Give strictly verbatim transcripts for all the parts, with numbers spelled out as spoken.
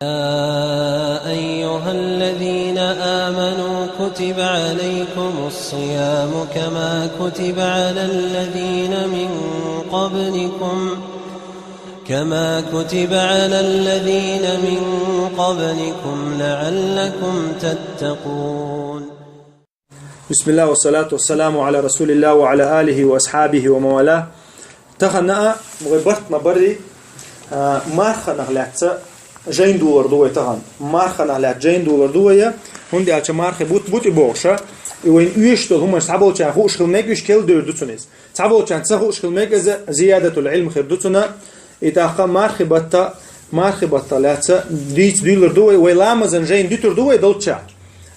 يا أيها الذين آمنوا كتب عليكم الصيام كما كتب على الذين من قبلكم كما كتب على الذين من قبلكم لعلكم تتقون. بسم الله والصلاة والسلام على رسول الله وعلى آله وأصحابه ومن والاه. Тахан а вай барт ма барри, а, марханах лаьца жайн дулар ду вай тахан. Марханах лаьца жайн дулар ду вай, хӀунда аьлча мархий бутт-бутт и бохуша, и вайн уьш долу хӀуманаш цхьаболчарна хууш хила мега, уьш кел дер ду цунна иза. Цхьаболчарна ца хууш хила мега, иза зиядатул Ӏилм хир ду цунна. И тӀаккха мархий батта, мархий батта лаьца дийца дуьйлар ду вай, вай ламазан жайн дуьтур ду вай долча.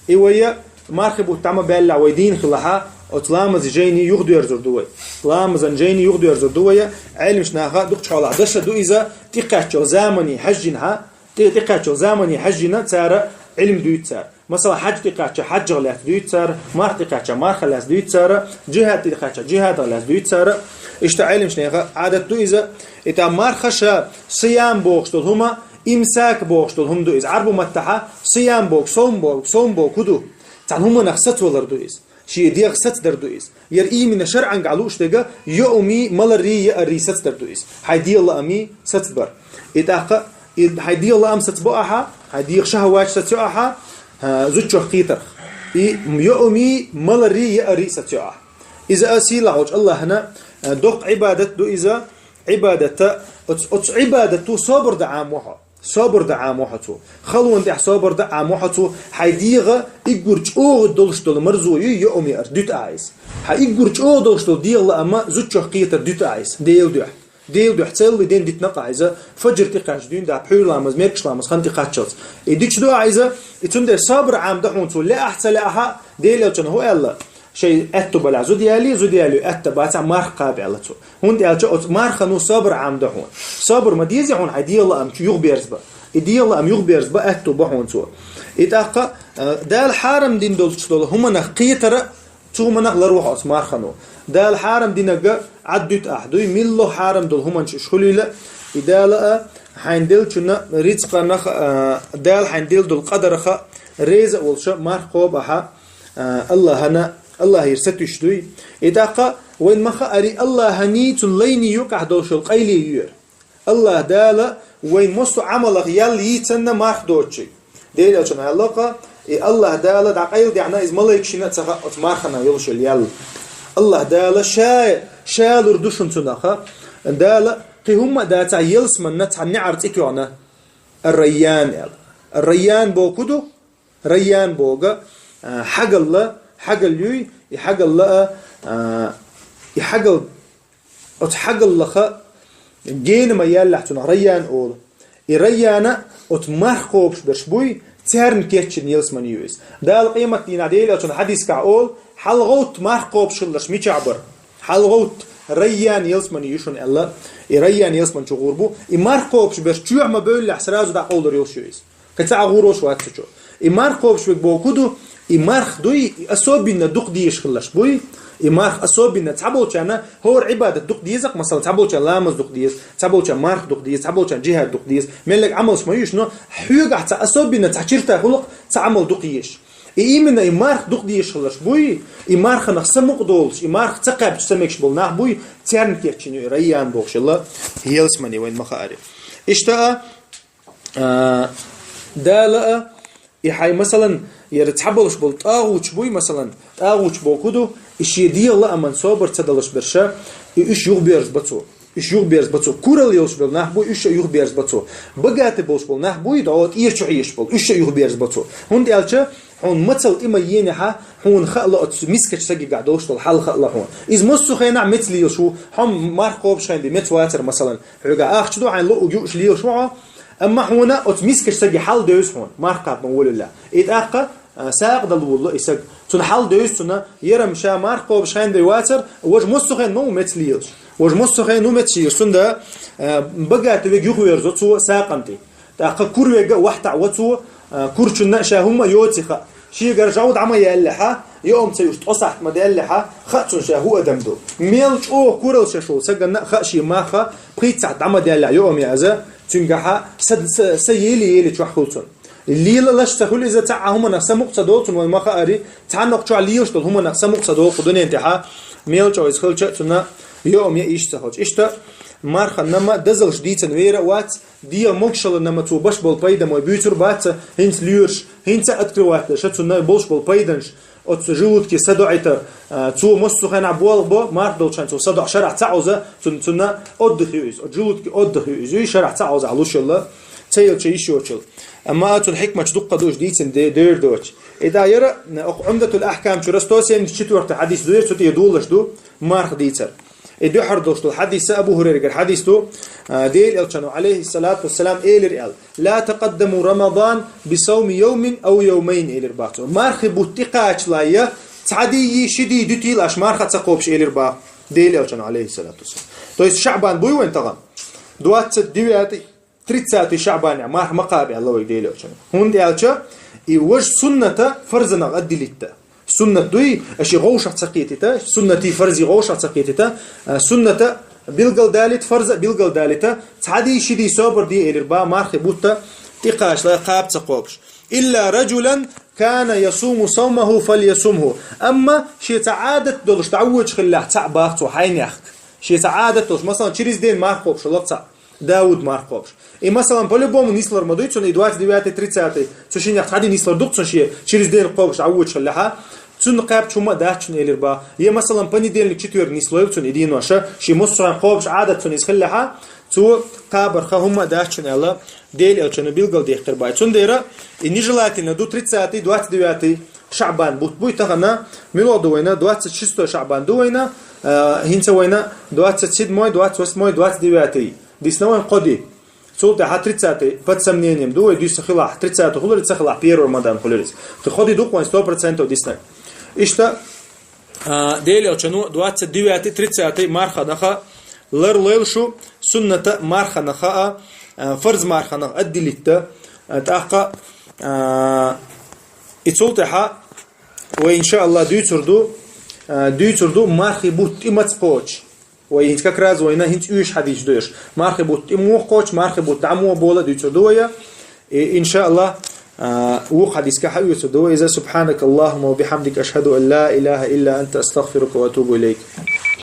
И вай мархий бутт тӀама баьлла вай дийна хилахьа, оцу ламазан жайни юхадоьрзур ду вай. Ламазан жайни юхадоьрзур ду вай, Ӏелимаш наха дукхачу хьолахь даша ду иза, тӀекхаьччал замани хьаьжжинхьа, тӀе-, тӀекхаьччал замани хьаьжжина цара Ӏилм дуьйцу цара. Масала, хьаьж тӀекхаьчча хьаьжжах лаьцна дуьйцу цара, марх тӀекхаьчча мархах лаьцна дуьйцу цара, жихӀад тӀекхаьчча жихӀадах лаьцна дуьйцу цара. Иштта Ӏелимаш нехан Ӏадат ду иза, и тӀа марха ша сиям бохуш долу хӀума, имсак бохуш долу хӀума ду иза. Ӏарбу маттахьа сиям боху, сом боху, сом боху хӀу ду? Цхьана хӀуманах сацвалар ду иза. Шен дегӀ сацдар ду иза. Яра имина шарӀанга лууш дега, йоуми, маларри, яарри сацдар ду иза. Хьайн дегӀан лаамий сацбар. И тӀаккха, и хьайн дегӀан лаам сацбо ахьа, хьайн дегӀан шахьаваташ сацйо ахьа, а, зудчох кхетарх. И йоуми, маларри, яарри сацйо ахьа. Иза а сийлахьчу Аллахьана, а, доккха Ӏибадат ду иза, Ӏибадата, оцу, оцу Ӏибадато собар дан Ӏамо хьо. Собар дан Ӏамо хьо цо. Халонна тӀехь собар дан Ӏамо хьо цо. Хьайн дегӀа иггур чӀогӀа долуш долу марзо ю, йоуми яар дуьту ахьа иза. Хьайн иггур чӀогӀа долуш долу дегӀан лаама зудчох кхетар дуьту ахьа иза. Делан дуьхьа. Делан дуьхьа целлалц ден дитина ахьа иза. Фаджр тӀекхаьчча дуьйна, да, пхьуьйра ламаз, мекаш ламаз хан тӀекхаччалц. И дуьтуш ду ахьа иза, и цундела собар Ӏамо дан хьуна цо, лаахь а, ца лаахь а, Делан элчано хӀу аьлла? Шайн аьтту балахь зуда ялий, зуда ялий аьтта бацахь марха кхаба аьлла цо. ХӀунда аьлча оцу мархано собар Ӏамо дан хьуна. Собар ма дезий хьуна хьайн дегӀан лаам чу юхаберзабан. И дегӀан лаам юхаберзабан аьтто бо хьуна цо. И тӀаккха, а, Дала хьарам дина долчу долу хӀуманах кхетара, цу хӀуманах ларво хьо оцу мархано. Дала хьарам динарг Ӏад дуьту ахьа дуй, милла хьарам долу хӀуманаш уьш хуьлийла, и Дала а, хьайн деллачунна рицкъанах а, Дала хьайн делла долу къадарах а реза а волуша марха кхоба ахьа, а, Аллахьана, Аллахьера сатуьйсуш дуй. И тӀаккха вайн ма хаари, Аллахьаний цуьнан лайний юкъахь долуш йолу къайле ю яра. Аллахь Дала вайн массо а Ӏамалах ял йийцанна марха доцучуьнга. Делан элчано аьлла-кх, и Аллахь Дала дӀакъайладаьхьна иза малайкашна а ца хаьа оцу марханах йолуш йолу ял. Аллахь Дала ша, ша лур ду шуна цунах. Дала кхин хӀумма а дацахь, ялсаманна цхьа неӀар цӀе тоьхна. Ар-Райян аьлла. Ар-Райян боху ду? Райян боху, а, хьагалла, хьагал юй, и хьагалла, а, а, и хьагал, оцу хьагаллаха гена ма яьллахь цунах Райян олу. И Райяна оцу марха кхобуш берш буй, царна кечйина ялсамани ю иза. Дала къематдийнахь Делан элчано хьадискахь олу, хьалагӀовтта марха кхобуш хилларш мичахь бара. ХьалагӀовтта, Райян ялсамани ю шуна аьлла, и Райян ялсамани чу гӀур бу, и марха кхобуш берш чоьхьа ма бевллехь, сразу дӀакъовлур йолуш ю иза. Кхин цхьа а гӀур йолуш вац цу чу. И марха кхобуш верг боху ду, и марха дуй, и особенно дукха дезаш хилларш буй, и марха особенно цхьаболчарна хӀора Ӏибадат дукха деза-кх, масала, цхьаболчарна ламаз дукха деза, цхьаболчарна марха дукха деза, цхьаболчарна джихӀад дукха деза. Мел а Ӏамалш ма ю уьш, но хьоьгахь цхьа особенно цхьа чирта хуьлу-кх, цхьа Ӏамал дукха езаш. И именно и марха дукха дезаш хилларш буй, и марханах самукъа долуш, и марха ца кхаьбча ца мегаш болу нах буй, царна кечйина ю и Райян бохуш йолу ялсамани, вайн ма хаари. Иштта а, а, Дала а, и хьайн, масалан, яра цхьаболуш болу тӀагӀуташ буй, масалан, тӀагӀуташ боху ду, и шен дегӀан лааман собар ца далуш берш, и уьш юхаберзабо цо. Уьш юхаберзабо цо. Куралла йолуш болу нах буй, уьш а юхаберзабо цо. Богатый болуш болу нах буй, дӀо тӀера чу хьоьжуш болу, уьш а юхаберзабо цо. ХӀунда аьлча хьуна мацалла тӀе ма енехьа, хьуна хаала оцу мискачу сагигахь долуш долу хьал хаала хьуна. Иза массо а хенахь меца лелаш ву, хьо марха кхобуш хенахь меца вацара, масалан. Хьоьгахь ахча ду, хьайна луъург юуш лелаш ву хьо, амма хьуна оцу мискачу саги хьал девза хьуна, марха кхаба ма волаллехь. И тӀаккха, а, сагӀа дала волало и саг. Цунна хьал девза цунна, ярам ша марха кхобуш хенахь вацара, важа массо а хенахь ма ву меца лелаш. Важа массо а хенахь ву меца лелаш. Цундела, а, богатый верг юхаверзо цо сагӀан тӀе. ТӀаккха кура верг а вахтахь во цо, а, курачунна ша хӀумма а йоций хаьа. Шегара жӀов дӀа ма яьллехьа, йоам ца юуш ткъо сахьт ма даьллехьа, хаьа цунна ша хӀун адам ду. Мел чӀогӀа куралла шаьш волу саганна а хаьа шен марха пхийтта сахьт дӀа ма даьллехь йоам яаза, Цуьнгахьа са, са, са еле-еле чохь хуьлу цунна. Лелалаш ца хуьлу иза, цхьа а хӀуманах самукъа ца долу цунна, вайн ма хаари, цхьанна чохь лелаш долу хӀуманах самукъа ца долу кху дуьнен тӀехьа, мел чӀогӀа иза хилча а цунна йоам я иштта ца хилча. Иштта марха нама дазалш дийцина вер а вац, дегӀан могушалла нама цо баш болу пайда ма буьйцур бац, хӀинца лоьраш, хӀинца а открывать деш, цунна болуш болу пайданаш, оцу желудке садоӀийтар, а, цо массо а хенахь болх бо, марха долчу хенахь цо садоӀу шарахь ца Ӏоза, цун-, цунна отдых ю иза, оцу желудке отдых ю иза, ю шарахь ца Ӏоза луш йолла, ца елча йиш йоцул. Амма цунна хьикматаш дуккха ду уьш дийцина де-, дер доцу. И да яра, окху Умдатул Ахкам чуьра сто семьдесят четвёртый хьадис ду, цу тӀе долаш ду, марха дийцар. И дуьхьар долуш долу хьадис а Абу Хурайрагара хьадис ду, а, Дела Элчано, алейхиссалату вассалам, элира аьлла: «Ла такъаддаму Рамадан би сауми йовмин ау йовмайн», элира баха цо. Мархи бутт тӀекхачале, цхьа дий, ши дий дуьтийла аша марха ца кхобуш, элира баха Дела Элчано, алейхиссалату вассалам. То есть Шаъбан буй вайн тахана? Двадцать девятый, тридцатый Шаъбанехь марха ма кхаба аьлла вайга Дела Элчано. ХӀунда аьлча и важа сунната фарзанах отделить дан. Суннат дуй, аша и гӀовшах ца кхетийта, суннатий фарзий гӀовшах ца кхетийта, а, сунната билгалдалийта, фарза билгалдалийта, цхьа дий, ши дий собар де, элира баха, мархи бутт тӀекхачале кхаба ца кхобуш. «Илла раджулан кана ясуму саумаху фальясумху». Амма шен цхьа Ӏадат долуш дӀавоьдуш хиллехь цхьаъ баха цо хьайнехк. Шен цхьа Ӏадат долуш, масалан, через день марха кхобуш хилла цхьаъ. Дауд марха кхобуш. И, масалан, по-любому нислур ма дуй цунна, и двадцать девятый, тридцатый, цу шиннех цхьа дий нислур ду-кх цунна шен, через день кхобуш дӀавоьдуш хиллехь, цунна кхаьбча хӀума а дац цунна, элира баха. Я, масалан, понедельник, четверг нислойла цунна и денош, шен массо а хьайн кхобуш Ӏадат цунна иза хиллехь, цо кхабарх хӀума а дац цунна аьлла, Дела Элчано билгалдехира баха. Цундела и нежелательно ду тридцатый, двадцать девятый Шаъбан бутт буй тахана, мила ду вайна, двадцать шестой Шаъбан ду вайна, а, хӀинца вайна двадцать седьмой, двадцать восьмой, двадцать девятый. Дисна вайн кхо ди. Цул тӀаьхьа тридцатый под сомнением ду вай, дуьйса хилахь, тридцатый хуьлура, ца хилахь, первый Рамадан хуьлура иза. Кхин кхо ди ду-кх вайн сто процентов диснарг. Иштта, а, Дела Элчано двадцать девятый, тридцатый марханах а ларлойла шу, сунната марханах а, а, фарз марханах отделить дан, а, тӀаккха, а, и цул тӀаьхьа вай, иншааллах, дуьйцур ду, а, дуьйцур ду мархи бутт тӀе маца кхочу. Вай хӀинца как раз вайна хӀинца уьш хьадисаш ду уьш. Мархи бутт тӀе муха кхочу, мархи бутт дӀа муха болу дуьйцур ду вай. И, иншааллах, а, вукху хьадисехь хьаоьцур ду вай иза. Субханакаллахумма ва бихамдика, ашхаду ан ла илаха илла анта, астагфирука ва атубу илайк.